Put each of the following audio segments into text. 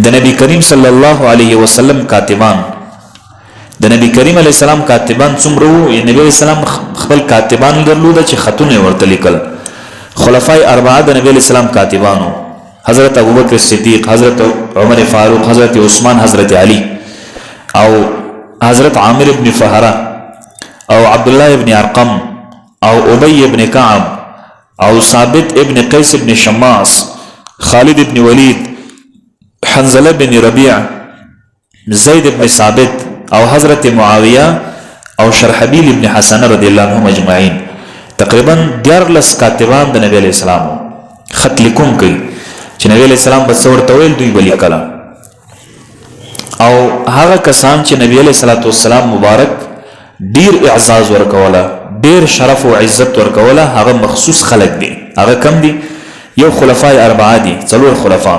د نبی کریم صلی الله علیه وسلم کاتبان، د نبی کریم علیه السلام کاتبان څومره وو؟ نبی علیه السلام خپل کاتبان درلوده چې خطونه ورته لیکل. خلفای اربعه د نبی علیه السلام کاتبانو، حضرت ابوبکر صدیق، حضرت عمر فاروق، حضرت عثمان، حضرت علی او حضرت عامر ابن فهره او عبد الله ابن ارقم او ابی ابن کعب او ثابت ابن قیس ابن شماس، خالد ابن ولید، حنظله بن ربیع، زید ابن ثابت او حضرت معاویه او شرحبیل ابن حسن رضی الله عنهم اجمعین. تقریبا 13 کاتبان د نبی علیہ السلام خط لیکون کوي چې نبی علیہ السلام به څه ورته ویل دوی به لیکله. او هغه کسان چې نبی علیہ الصلوۃ والسلام مبارک ډیر اعزاز ورکوله، ډیر شرف او عزت ورکوله، هغه مخصوص خلق دي. هغه کم دي؟ یو خلفای اربعه دي، څلور خلفا،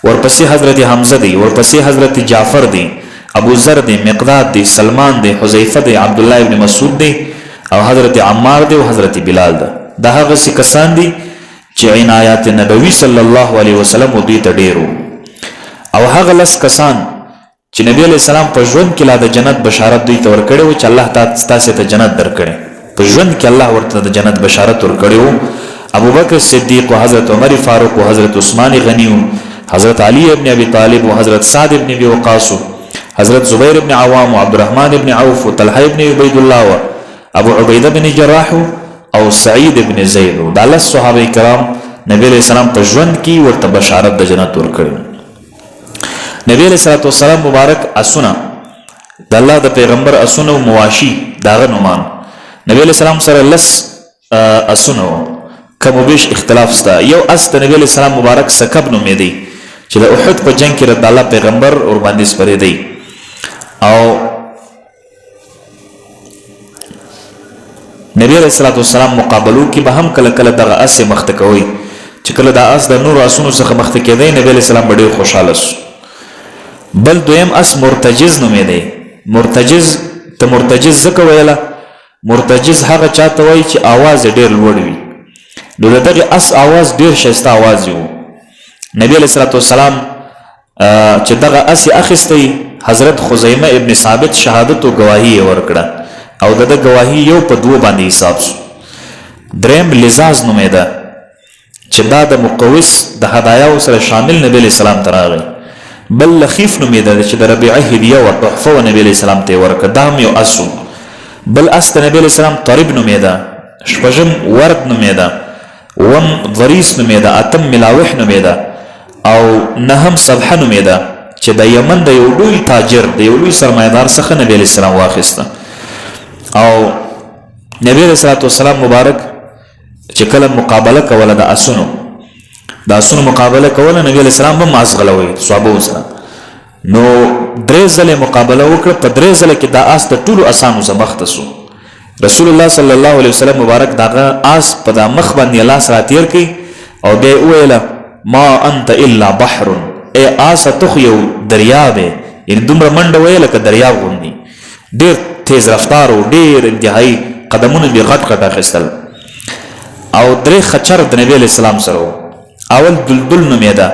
ورپسې حضرت حمزه دی، ورپسې حضرت جعفر دی، ابو ذر دی، مقداد دی، سلمان دی، حذیفه دی، عبد الله ابن مسعود دی او حضرت عمار دی او حضرت بلال ده. دا هغه څه کسان دي چې عنایات نبوي صلی الله علیه وسلم دوی ته ډیرو. او هغه لس کسان چې نبی علیه السلام په ژوند کې لا د جنت بشارت دوی ته ورکړی و چې الله تاسو ته جنت درکړي، په ژوند کې الله ورته د جنت بشارت ورکړی و، ابوبکر صدیق او حضرت عمر فاروق او حضرت عثمان غنی او حضرت علی ابن ابي طالب او حضرت سعد ابن ابي وقاص، حضرت زبیر ابن عوام او عبدالرحمن ابن عوف او طلحه ابن عبید الله و ابو عبیده بن جراح او سعید ابن زید. دا لس صحابه کرام نبی علیہ السلام په ژوند کې ورته بشارت د جنت ورکړی. نبی علیہ الصلوۃ والسلام مبارک اسونه، د الله د پیغمبر اسونه او مواشي داغه نومان، نبی علیہ السلام سره لس اسونه، کم و بیش اختلاف ستا. یو اس د نبی علیہ السلام مبارک سکب نومې دی چې د احد په جنگ کې د الله پیغمبر ور باندې سپرې دی. او نبی علیہ الصلوۃ والسلام مقابلو کې به هم کله کله دغه اس مخته کوي، چې کله دا اس د نور اسونو څخه مخته کېدی نبی علیہ السلام به ډېر خوشاله سو. بل دویم اس مرتجز نومې دی. مرتجز ته مرتجز ځکه ویله، مرتجز هغه چاته وایي چې आवाज یې ډېر لوړ وي. نو د دغه اس आवाज ډېر ښایسته आवाज یې و. نبی علیہ الصلوۃ والسلام چې دغه اس یې اخیستی، حضرت خزیمه ابن ثابت شهادت او گواهی یې ورکړه او د ده ګواهي یو په دوو باندې حساب سو. دریم لزاز نومېده چې دا د مقوس د هدایاو سره شامل نبی علیہ السلام ته راغی. بل لخیف نومېده چې د ربیعه هدیه وه، تحفه وه، نبی علیہ السلام ته یې ورکړه، دا هم یو اس و. بل اس د نبی علیہ السلام طرب نومېده، شپږم ورد نومېده، اووم ضریس نومېده، اتم ملاوح نومېده او نهم صبحه نومېده چې د یمن د یو لوی تاجر، د یو لوی سرمایدار څخه نبی علیہ السلام واخیسته. او نبی علیہ الصلوۃ والسلام مبارک چې کله مقابله کوله د اسونو، د اسونو مقابله کوله، نبی علیہ السلام به مازغلوي صحابه سره. نو درې ځلې مقابله وکړه، په درې ځله کې دا اس د ټولو اسانو څخه مخته سو. رسول الله صلی الله علیه وسلم مبارک دغه اس په دا مخ باندې لاس را تیر کړي او بیا یې وویله ما انت الا بحر، ای آسه ته خو یو دریاب یې، یعنې دومره منډه ویې لکه دریاب غوندې، ډېر تیز رفتار و، ډېر انتهایي قدمونه بې غټ غټ اخیستل. او درې خچر د نبی علیه السلام سره و. اول دلدل نومېده،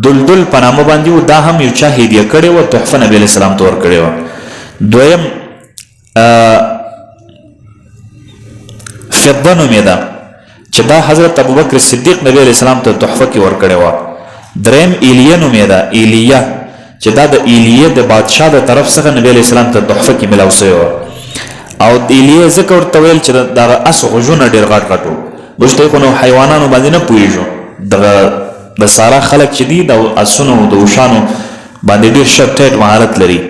دلدل په نامه باندې و، دا هم یو چا هدیه کړې وه، تحفه نبی علیه السلام ته ورکړې وه. دویم فضه نومېده چې دا حضرت ابوبکر صدیق نبی علیه السلام ته تحفه کې ورکړې وه. دریم ایلیه نومېده، ایلیه چې دا د ایلیه د بادشاه د طرف څخه نبی علیه السلام ته تحفه کې ملاو سوې وه. او د ایلیه ځکه ورته ویل چې دغه اس غوږونه ډېر غټ غټ وو. موږ ته خو نو حیوانانو باندې نه پوهېږو، دغه د سارا خلک چې دي د اسونو د اوښانو باندې ډېر ښه ټیټ مهارت لري.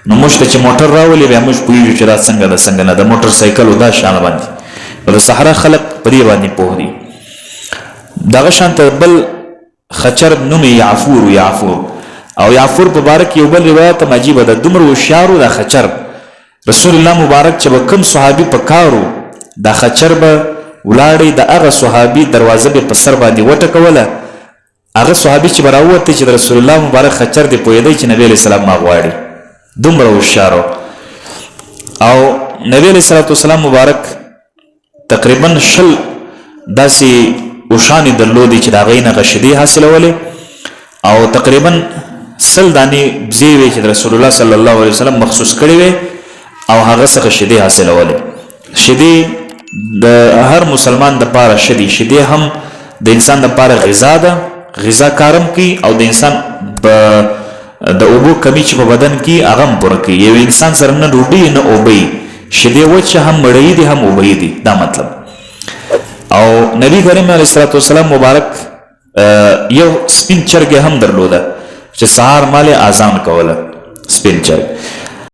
نو موږ ته چې موټر راولي بیا موږ پوهېږو چې دا څنګه ده څنګه نه، د موټر سایکل او دا شیانو باندې. نو د صحرا خلک په دې باندې پوه دي. دغه شان ته بل خچر نوم یې یعفور، یعفور او یعفور په باره کې یو بل روایت هم عجیبه ده. دومره هوښیار و دا خچر، رسول الله مبارک چې به کوم صحابي په کار و دا خچر به ولاړی د هغه صحابي دروازه به په سر باندې وټکوله، هغه صحابي چې به راووتی چې د رسول الله مبارک خچر دی پوهېدی چې نبی علیه السلام ما غواړي، دومره هوښیار. او نبی علیه الصلاة والسلام مبارک تقریبا 20 داسې اوښانې درلودې چې د هغې نه غشدې حاصلولې، او تقریبا سل دانې بزې وې چې رسول الله صلی الله علیه وسلم مخصوص کړې وې او هغه څخه شیدې حاصلولې. شیدې د هر مسلمان د پاره شدي، شیدې هم د انسان د پاره غذا ده، غذا کارم کوي او د انسان په د اوبو کمی چې په بدن کې هغه هم پوره کوي. یو انسان سره نه ډوډۍ نه اوبه، شیدې وچه هم مړۍ دي هم اوبه دي، دا مطلب. او نبی کریم علیه الصلاة والسلام مبارک یو سپین چرګ هم درلوده چې سهار مال اذان کوله، سپین چرګ.